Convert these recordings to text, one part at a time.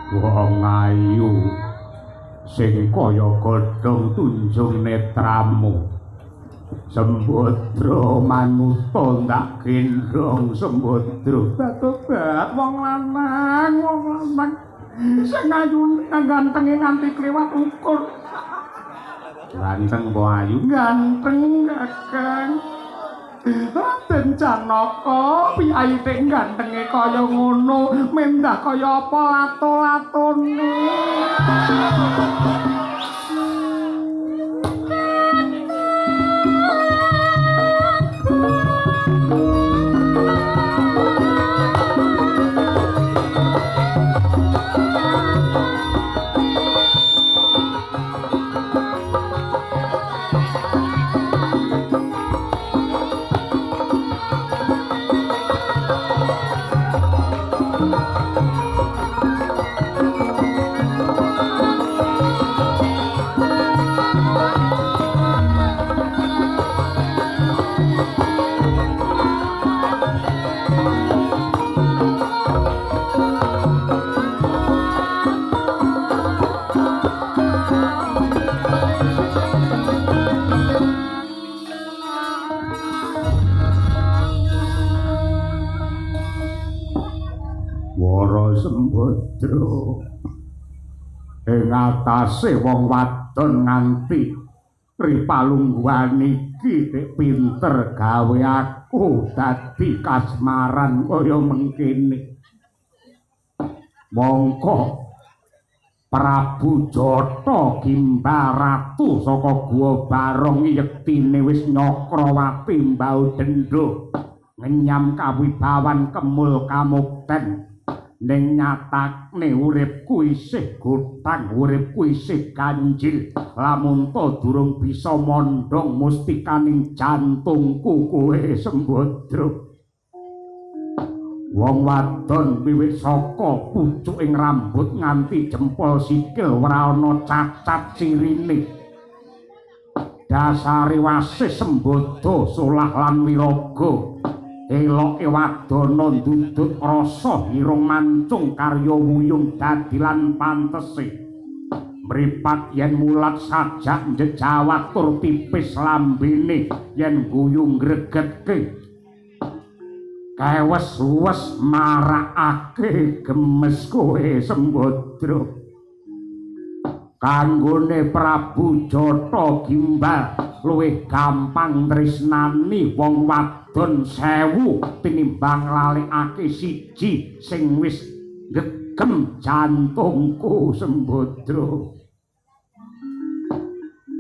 Wong ayu sing kaya godhong tunjung netramu. Sembadra manuta ndak gendhong Sembadra. Batobat wong lanang, wong lanang sing ayu gantenge nganti kliwat ukur. Ganteng apa ayu? Ganteng, Kakang. Raden Janaka piye gantenge kaya ngono, mendah kaya apa lato-latone. Sembadra ing atase wong wadon nganti ripalungguhan iki tek pinter gawe aku dadi kasmaran kaya mengkene. Mongko Prabu Jata Gimbal ratu saka Guwa Barong yektine wis nyakrawati mbau dendha ngenyam kawibawan kemul kamukten. Ning nyatakne uripku isih gotang, uripku isih ganjil. Lamun to durung bisa mondhong mustikaning jantungku kowe Sembadra. Wong wadon wiwit saka pucuking rambut nganti jempol sikil ora ana cacat cirine. Dasare wasis Sembada solah lan wiraga. Eloke wadana ndudut rasa irung mancung karya wuyung dadi lan pantese. Mripat yen mulat sajak njejawat tur tipis lambene yen guyu ngregetke. Kewes-wes marakake gemes kowe Sembadra. Kanggone Prabu Jata Gimbal luwih gampang tresnani wong wadon 1000 tinimbang lalekake siji sing wis ngegem jantungku Sembadra.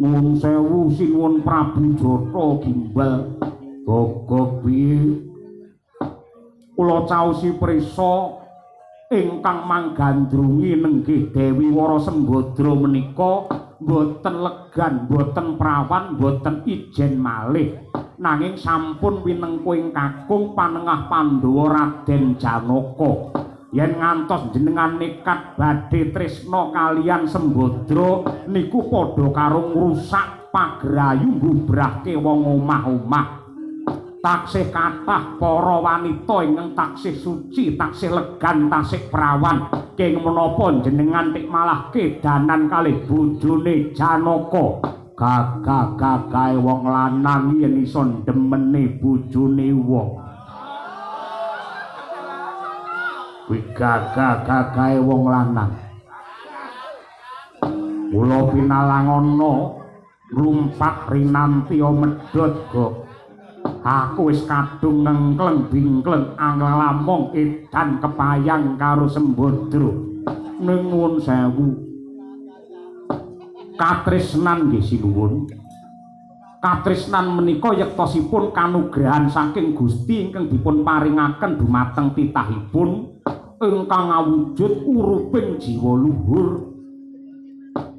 Nuwun sewu sinuwun Prabu Jata Gimbal. Gogog piye? Kula caosi prisa ingkang manggandrungi nenggih Dewi Wara Sembadra menika mboten legan, mboten prawan, mboten ijen malih. Nanging sampun winengku ing kakung panengah Pandhawa Raden Janaka. Yen ngantos jenengan nekat badhe tresna kaliyan Sembadra niku padha karo ngrusak pagrayu nggubrahke wong omah-omah. Taksih kathah para wanita ingkang taksih suci, taksih legan, taksih prawan. Kenging menapa jenengan tik malah kedanan kalih bojone Janaka? Gagah-gagahe wong lanang yen iso ndemene bojone wong. Kuwi gagah-gagahe wong lanang. Kula pinalangana nglumpat rinantiya medhot gok. Aku wis kadung nengkleng bingkleng anglamong edan kepayang karo Sembadra. Ning nuwun sewu. Katresnan nggih sinuwun. Katresnan menika yektosipun kanugrahan saking Gusti ingkang dipun paringaken dumateng titahipun ingkang awujud uruping jiwa luhur.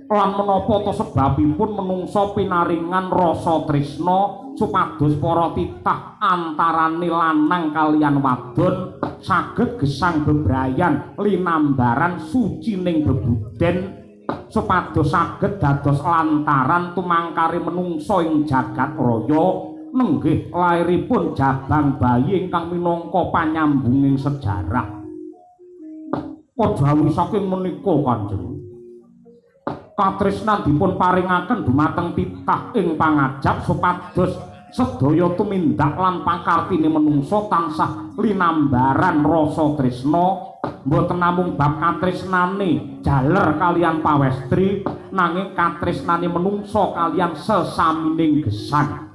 Lan menapa ta sebabipun menungsa pinaringan rasa tresna supados para titah antarane lanang kaliyan wadon saged gesang bebrayan linambaran sucining bebuden supados saged dados lantaran tumangkare menungsa ing jagat raya nenggih lairipun jabang bayi ingkang minangka panyambunging sejarah. Kajawi saking menika Kanjeng, katresnan dipun paringaken dumateng titah ing pangajap supados sedaya tumindak lan pakartine menungsa tansah linambaran rasa tresna, mboten namung bab katresnane jaler kalian pawestri, nanging katresnane menungsa kalian sesamining gesang.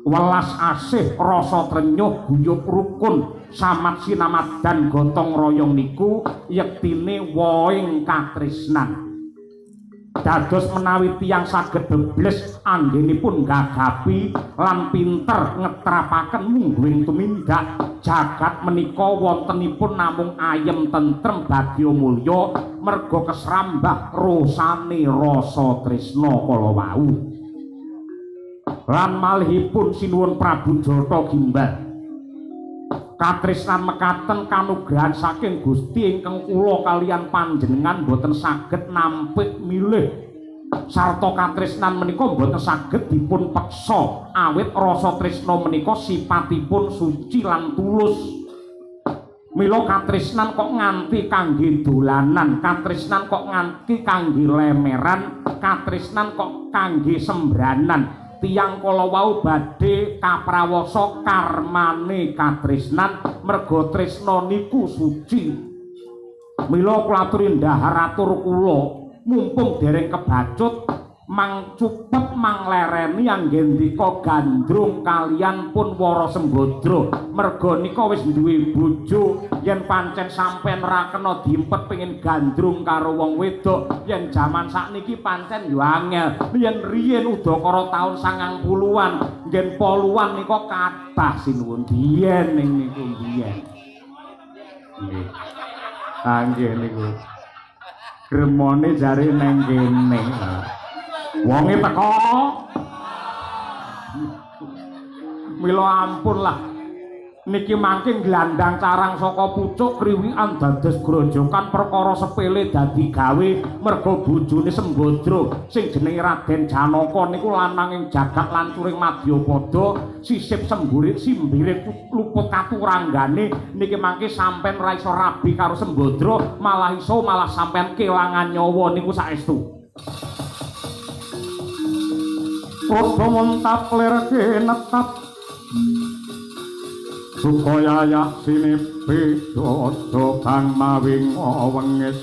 Welas asih rasa trenyuh guyub rukun samat sinamadan gotong royong niku yektine woing katresnan. Dados menawi tiyang saged bebles anggenipun gagapi lan pinter ngetrapaken mungguing tumindak jagat menika wontenipun namung ayem tentrem bagya mulya merga kesrambah rosane rasa tresna kala wau. Lan malihipun sinuwun Prabu Jata Gimbal, katresnan mekaten kanugrahan saking Gusti ingkang kula kalian panjenengan boten saged nampik milih, sarta katresnan menika boten saged dipun peksa awit rasa tresna menika sipatipun suci lan tulus. Mila katresnan kok nganti kangge dolanan, katresnan kok nganti kangge lemeran, katresnan kok kangge sembranan. Tiyang kala wau badhe kaprawasa karmane katresnan merga tresna niku suci. Mila kula aturi ndhahar atur kula mumpung dereng kebacut mang cupet mang lereni anggendika gandrung kalian pun Wara Sembadra merga nika wis duwe bojo. Yen pancen sampean ra kena diempet pengin gandrung karo wong wedok, yen jaman sakniki pancen yo angel. Yen riyen udakara taun 90-an nggen poluan nika kathah sinuwun biyen ning niku biyen. Nggih. Ha nggih niku. Gremone jare neng kene. Wonge teko. Mila ampun lah. Niki mangke nglandang carang saka pucuk kriwikan dados grojokan perkara sepele dadi gawe merga bojone Sembadra sing jenenge Raden Janaka niku lanang ing jagat lan curing madyapada sisip semburit simbire luput katuranggane. Niki mangke sampean ra iso rabi karo Sembadra, malah iso malah sampean kelangan nyawa niku saestu. Padha montap lir kinetap supaya yaksine beda kang mawi wengis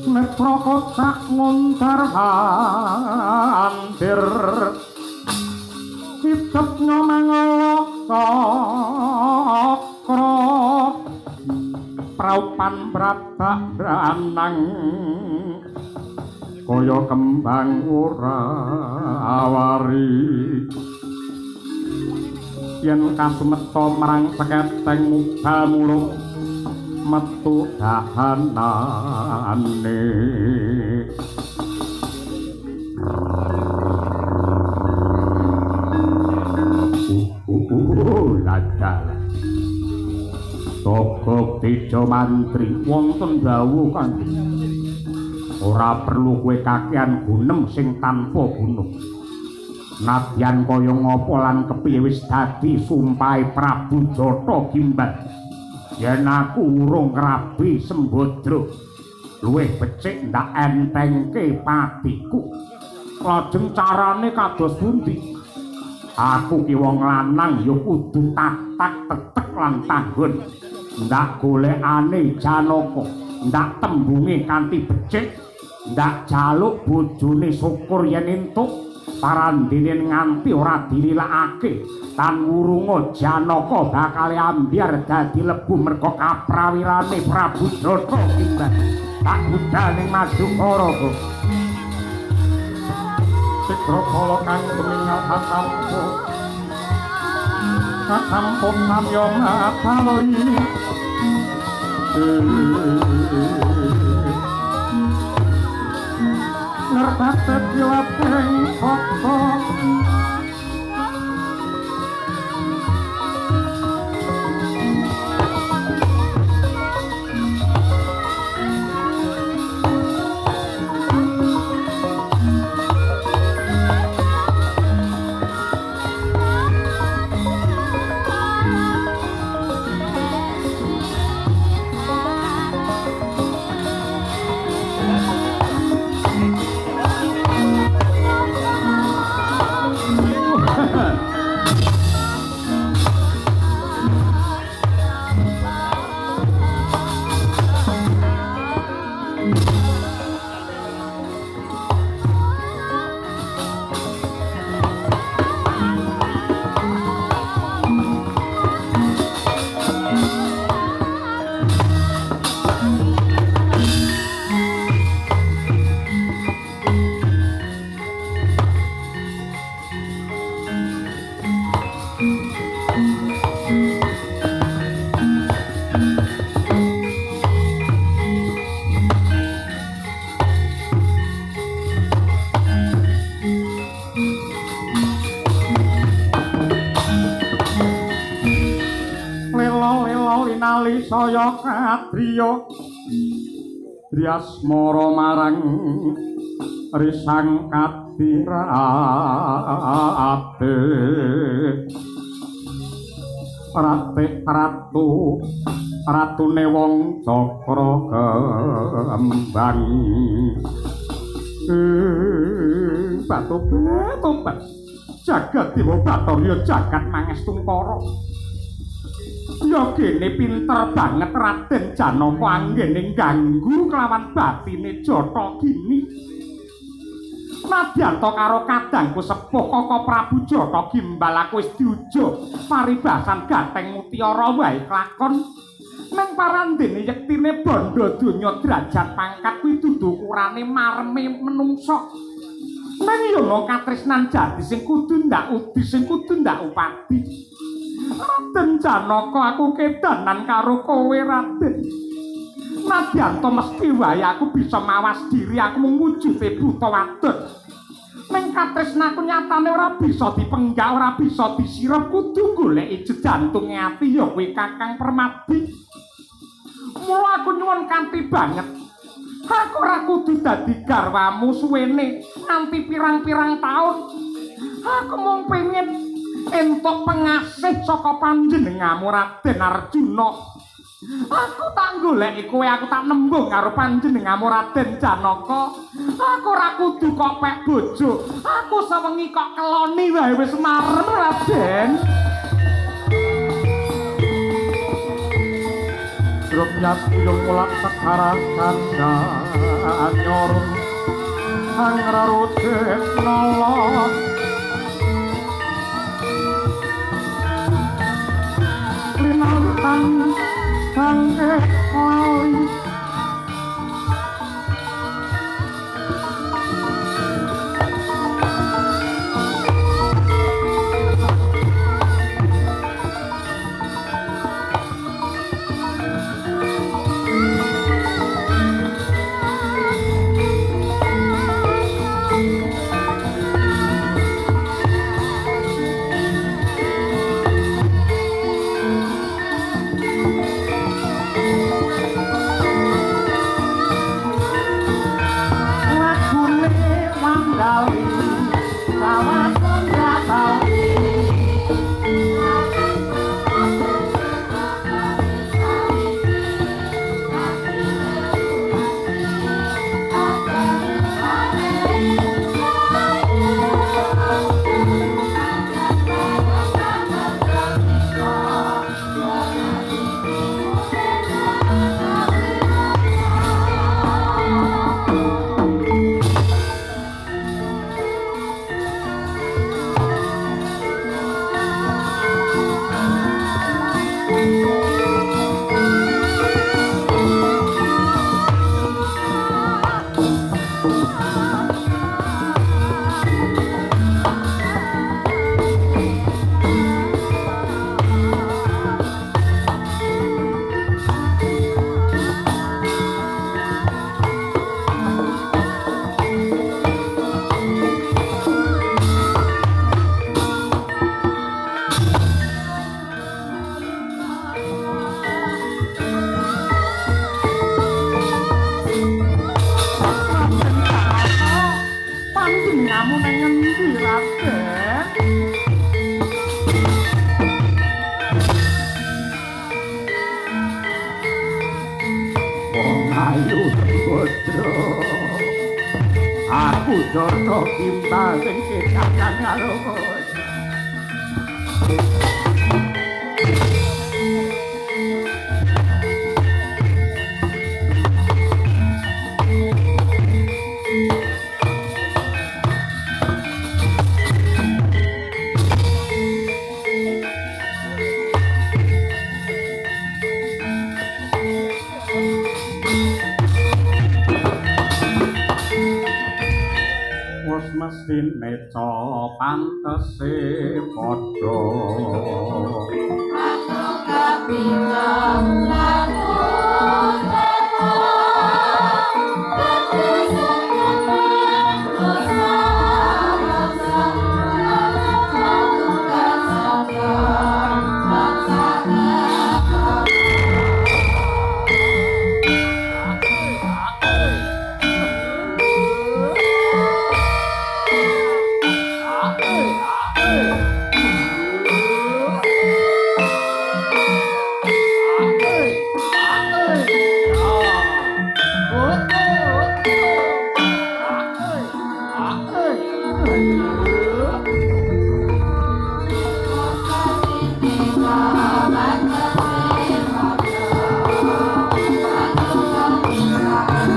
netra kocak nguntar handir kitep nyomeng cakra praupan brabak branang kaya kembang ora awari. Yen kasumeta marang seketeng mubal muluk metu dahanane. Ladal Togok Tejo Mantri wonten dawuh Kanjeng. Ora perlu kowe kakean gunem sing tanpa gunung. Nadyan kaya ngapa lan kepiye wis dadi sumpahe Prabu Jata Gimbal. Yen aku urung rabi Sembadra, luwih becik ndak entengke patiku. Lajeng carane kados pundi? Aku ki wong lanang ya kudu tatak tetek lan tanggun. Ndak golekane Janaka, ndak tembunge kanthi becik, ndak jaluk bojone syukur yen entuk. Parandene nganti ora dililakake tan wurunga Janaka bakal ambyar dadi lebu merga kaprawirane Prabu Jata Gimbal. Tak budal ning Madukara kok. Sigra kala kang tumingal katampa katampa samya matali. Ngertate kilaping saka Arjuna kadriya Triasmara marang risang katirate Rate ratu ratune wong cakra kembang batu jagat dewa Bathara jagat mangestungkara ya gene pinter banget Raden Janaka anggene ganggu kelawan batine Jata Gini. Nadyan to karo kadangku sepuh Kaka Prabu Jata Gimbal aku wis diujo paribasan gateng mutiara wae klakon. Neng parandene yektine bondo donya derajat pangkat kuwi dudu ukurane mareme menungsa. Neng yo katresnan jati sing kudu ndak udi sing kudu ndak upadi. Raden Janaka aku kedanan karo kowe Raden. Nadyan to mesti wae aku bisa mawas diri aku mung wujude buta wadon. Ning katresnaku nyatane ora bisa dipenggak, ora bisa disirep, kudu goleki jejantunge ati ya kuwi Kakang Permadi. Mula aku nyuwun kanthi banget. Aku ora kudu dadi garwamu suwene nganti pirang-pirang taun. Aku mung pengen entuk pengasih saka panjenenganmu Raden Arjuna. Aku tak goleki kowe, aku tak nembung karo panjenenganmu Raden Janaka. Aku ora kudu kok pek bojo. Aku sewengi kok keloni wae wis marem Raden. Dromyat uyung mulak sekara kanda nyor angrarute nala linantan bangke lali Aku Jata Gimbal sing kedakan karo kowe. Mestine ca pantese padha Ratu kapita laku